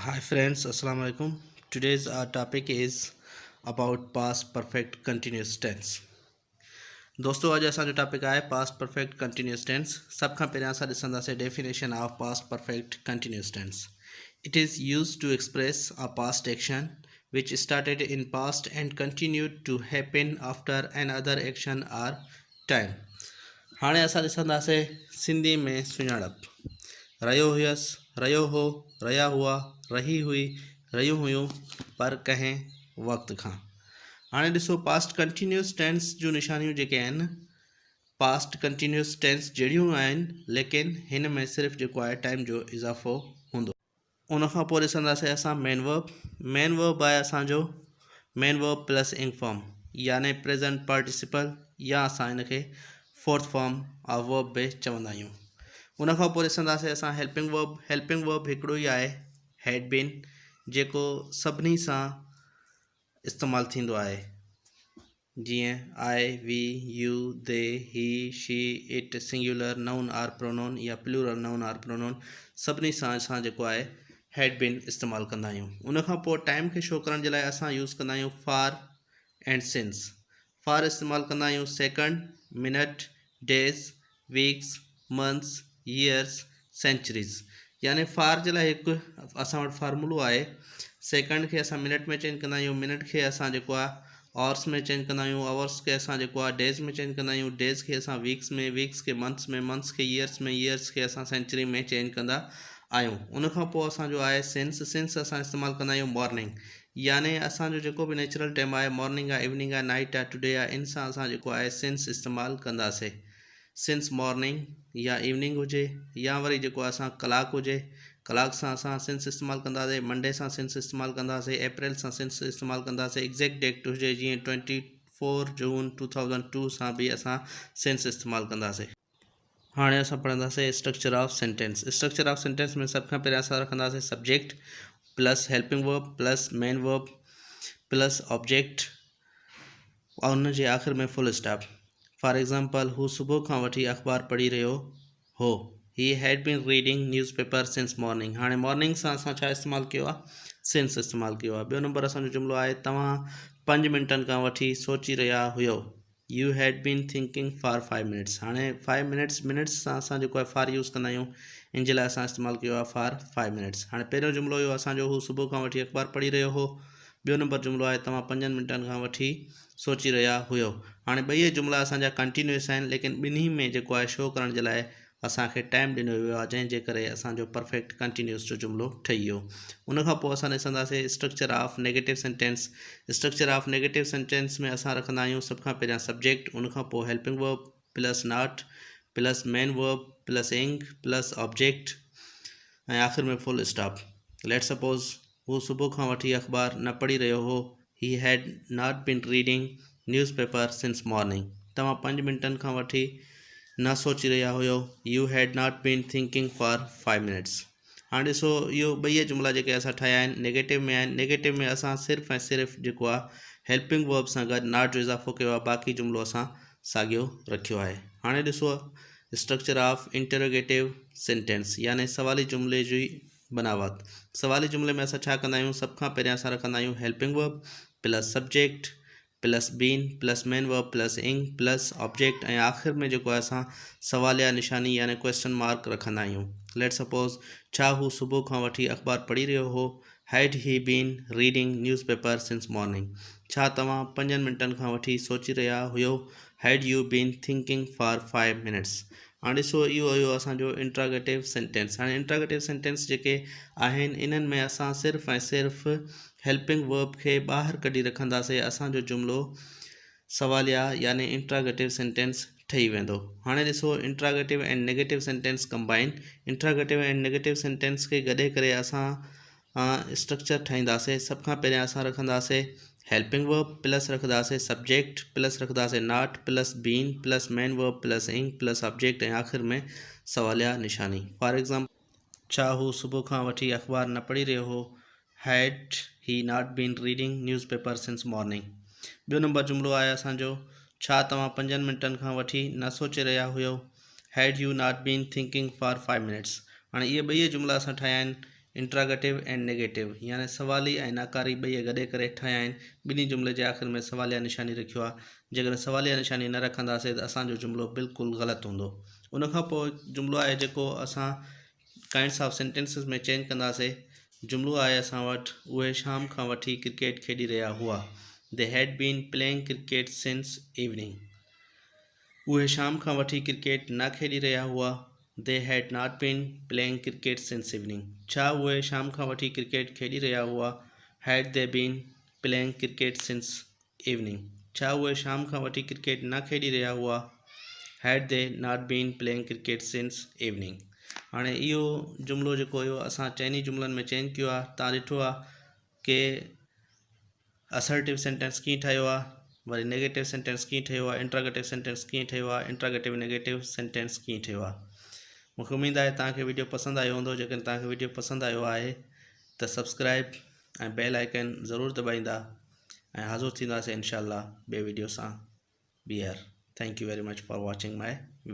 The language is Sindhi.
Hi friends, Assalamu alaikum. Today's our topic is about past perfect continuous tense. دوستو اڄ اسان جو ٽاپڪ آهي پاسٽ پرفيڪٽ ڪنٽينيوس ٽينس. سڀ کان پهريان اسان ڏسنداسين definition of past perfect continuous tense. It is use to express a past action which started in past and continued to happen after another action or time. هاڻي اسان ڏسنداسين سنڌي ۾ سڃاڻپ. رهيو هيس، رهيو هو، رهيا هئا، رهي هئي، رهيون هيون، پر ڪنهن وقت کان. هاڻي ڏسو پاسٽ ڪنٽينيوس ٽينس جون نشانيون جيڪي آهن پاسٽ ڪنٽينيوس ٽينس جهڙيون آهن ليڪن هن ۾ صرف جيڪو آهي ٽائيم جو اضافو هوندو. ان کان پوء ڏسنداسين اسان مين ورب. مين ورب آهي اسان جو main verb plus ing form يعني پريزنٽ پارٽيسپل يا اسان ان کي فورٿ فارم آف ورب به چوندا آهيون. ان کان پوء ڏسنداسين اسان هيلپنگ ورب. هيلپنگ ورب هڪڙو ئي آهي هيڊ بين جيڪو سڀني سان استعمال ٿيندو آهي. جيئن I, we, you, they, he, she, it, singular noun or pronoun يا پلورل نائون آر پرونون سڀني سان اسان جيڪو آهي هيڊ بين استعمال ڪندا آهيون. ان کان پوء ٽائيم کي شو ڪرڻ جي لاء اسان يوز ڪندا آهيون فار اينڊ سنس. فار استعمال ڪندا آهيون second, minute, days, weeks, months, years, centuries يعني فار جي لاء هڪ اسان وٽ فارمولو آهي سيڪنڊ کي اسان منٽ ۾ چينج ڪندا آهيون منٽ کي اسان جيڪو آهي آورس ۾ چينج ڪندا آهيون آورس کي اسان جيڪو آهي ڊيز ۾ چينج ڪندا آهيون ڊيز کي اسان ويڪس ۾ ويڪس کي منٿس ۾ منٿس کي يئرس ۾ يئرس کي اسان سينچري ۾ چينج ڪندا آهيون ان کان پوء اسان جو آهي سنس سنس اسان استعمال ڪندا آهيون مارننگ يعني اسان جو جيڪو به نيچرل ٽائيم آهي مارننگ آهي ايوننگ آهي نائٽ آهي ٽوڊي آهي ان سان اسان جيڪو آهي سنس استعمال ڪنداسي سنس مارننگ يا ايوننگ هجي يا وري جيڪو اسان ڪلاڪ هجي ڪلاڪ سان اسان سنس استعمال ڪنداسي منڊي سان سنس استعمال ڪنداسي اپريل سان سنس استعمال ڪنداسي ايگزيڪٽ ڊيٽ هجي جيئن 24 جون 2002 سان به اسان سنس استعمال ڪنداسي. هاڻي اسان پڙهنداسي structure of sentence. Structure of sentence ۾ سڀ کان پهريان اسان رکنداسي subject plus helping verb plus main verb plus object ۽ ان جي آخر ۾ فل اسٽاپ. فار ايگزامپل، هو صبح کان وٺي اخبار پڙهي رهيو هو. He had been reading newspaper since morning. هاڻي مارننگ سان اسان ڇا استعمال ڪيو آهي؟ سنس استعمال ڪيو آهي. ٻيو نمبر اسان جو جملو آهي توهان پنج منٽن کان وٺي سوچي رهيا هيو. You had been thinking for five minutes. هاڻي فائيو منٽس، منٽس سان اسان جيڪو آهي فار يوز ڪندا آهيون ان جي لاء اسان استعمال ڪيو آهي فار فائيو منٽس. هاڻي پهريون جملو هيو اسان جو هو صبح کان وٺي اخبار پڙهي رهيو هو. ٻيو نمبر جملو آهي توهان پنجن منٽن کان وٺي سوچي رهيا هيو. هاڻي ٻئي جملا اسان جا ڪنٽينيوس آهن ليڪن ٻنهي ۾ جيڪو آهي شو ڪرڻ جي لاء اسان کي ٽائيم ڏنو ويو آهي جنهن جي ڪري اسان جو پرفيڪٽ ڪنٽينيوس جو جملو ٺهي ويو. ان کان پوء اسان ڏسنداسين structure of negative sentence. Structure of negative sentence ۾ اسان رکندا آهيون سڀ کان پهريان سبجيڪٽ ان کان پوء helping verb plus not plus main verb plus ing plus object ۽ آخر ۾ فل اسٽاپ. Let suppose هو صبح کان وٺي اخبار نه پڙهي رهيو هو، He had not been reading newspaper since morning. توهان پنج منٽن کان وٺي نه سوچي رهيا هيو، You had not been thinking for five minutes. هاڻي ڏسو اهو ٻئي جملا جيڪي اسان ٺاهيا آهن نيگيٽو ۾ آهن، نيگيٽو ۾ اسان صرف ۽ صرف جيڪو آهي هيلپنگ ورب سان گڏ not جو اضافو ڪيو آهي باقي جملو اسان ساڳيو رکيو آهي. هاڻي ڏسو اسٽرڪچر آف انٽروگيٽو سينٽينس يعني سوالي جملي جي بناوت، سوالي جملي ۾ اسان ڇا ڪندا آهيون؟ سڀ کان پهريان اسان رکندا آهيون helping verb plus subject plus been plus main verb plus ing plus object ۽ آخر ۾ جيڪو آهي اسان سواليا نشاني يعني ڪويسچن مارڪ رکندا آهيون. ليٽ سپوز ڇا هو صبح کان وٺي اخبار پڙهي رهيو هو؟ Had he been reading newspaper since morning? ڇا توهان پنجن منٽن کان وٺي سوچي رهيا هيو؟ Had you been thinking for five minutes? هاڻي ڏسو اهو هيو اسان جو انٽراگيٽو سينٽينس. هاڻي انٽراگيٽو سينٽينس جيڪي آهن انهن ۾ اسان صرف ۽ صرف هيلپنگ ورب کي ٻاهر ڪڍي رکنداسي اسان جو جملو سواليا يعني انٽراگيٽو سينٽينس ٺهي ويندو. هاڻي ڏسو interrogative ۽ negative sentence combine. Interrogative ۽ negative sentence کي گڏي ڪري اسان اسٽرڪچر ٺاهينداسي. سڀ کان پهريان اسان رکنداسي هيلپنگ ورب پلس رکنداسي سبجيڪٽ پلس رکنداسي not plus been plus main verb plus ing plus object ۽ آخر ۾ سواليا نشاني. For example. ڇا هو صبح کان وٺي اخبار نه پڙهي رهيو هو؟ Had he not been reading newspaper since morning? ٻيو نمبر جملو آهي اسان جو ڇا توهان پنجن منٽن کان وٺي نه سوچي رهيا هيو؟ Had you not been thinking for five minutes? هاڻي اهي ٻئي جملا اسان ٺاهيا آهن. انٽراگيٽو ۽ نيگيٽو يعني سوالي ۽ ناڪاري ٻئي گڏي ڪري ٺاهيا آهن. ٻنهي جملي جي آخر ۾ سواليه نشاني رکيو آهي. جيڪڏهن سواليه نشاني نه رکنداسين ته اسان جو جملو بلڪل غلط هوندو. ان کان پوء جملو آهي جيڪو اسان ڪائنڊس آف سينٽينسز ۾ چينج ڪنداسين. جملو آهي اسان وٽ اهي شام کان وٺي ڪرڪيٽ کيڏي رهيا هئا. They had been playing cricket since evening. اهي شام کان وٺي ڪرڪيٽ نه کيڏي رهيا هئا. They had not been playing cricket since evening. ڇا اهي شام کان وٺي ڪرڪيٽ کيڏي رهيا هئا؟ Had they been playing cricket since evening. ڇا اهي شام کان وٺي ڪرڪيٽ نه کيڏي رهيا هئا؟ Had they not been playing cricket since evening. هاڻي اهو جملو جيڪو هيو اسان چئني جملن ۾ چينج ڪيو آهي. تان ڏٺو آهي ڪي اسرٽو سينٽينس ڪيئن ٺهيو آهي، وري نيگيٽو سينٽينس ڪيئن ٺهيو آهي، انٽراگيٽو سينٽينس ڪيئن ٺهيو آهي، انٽراگيٽو نيگيٽو سينٽينس ڪيئن ٺهيو آهي. مونکي اميد آهي توهان کي ويڊيو پسند آيو هوندو. جيڪڏهن توهان کي ويڊيو پسند آيو آهي ته سبسڪرائب ۽ بيل آئيڪن ضرور دٻائيندا ۽ حاضر ٿينداسين انشاء الله ٻي ويڊيو سان ٻيهر. Thank you very much for watching my video.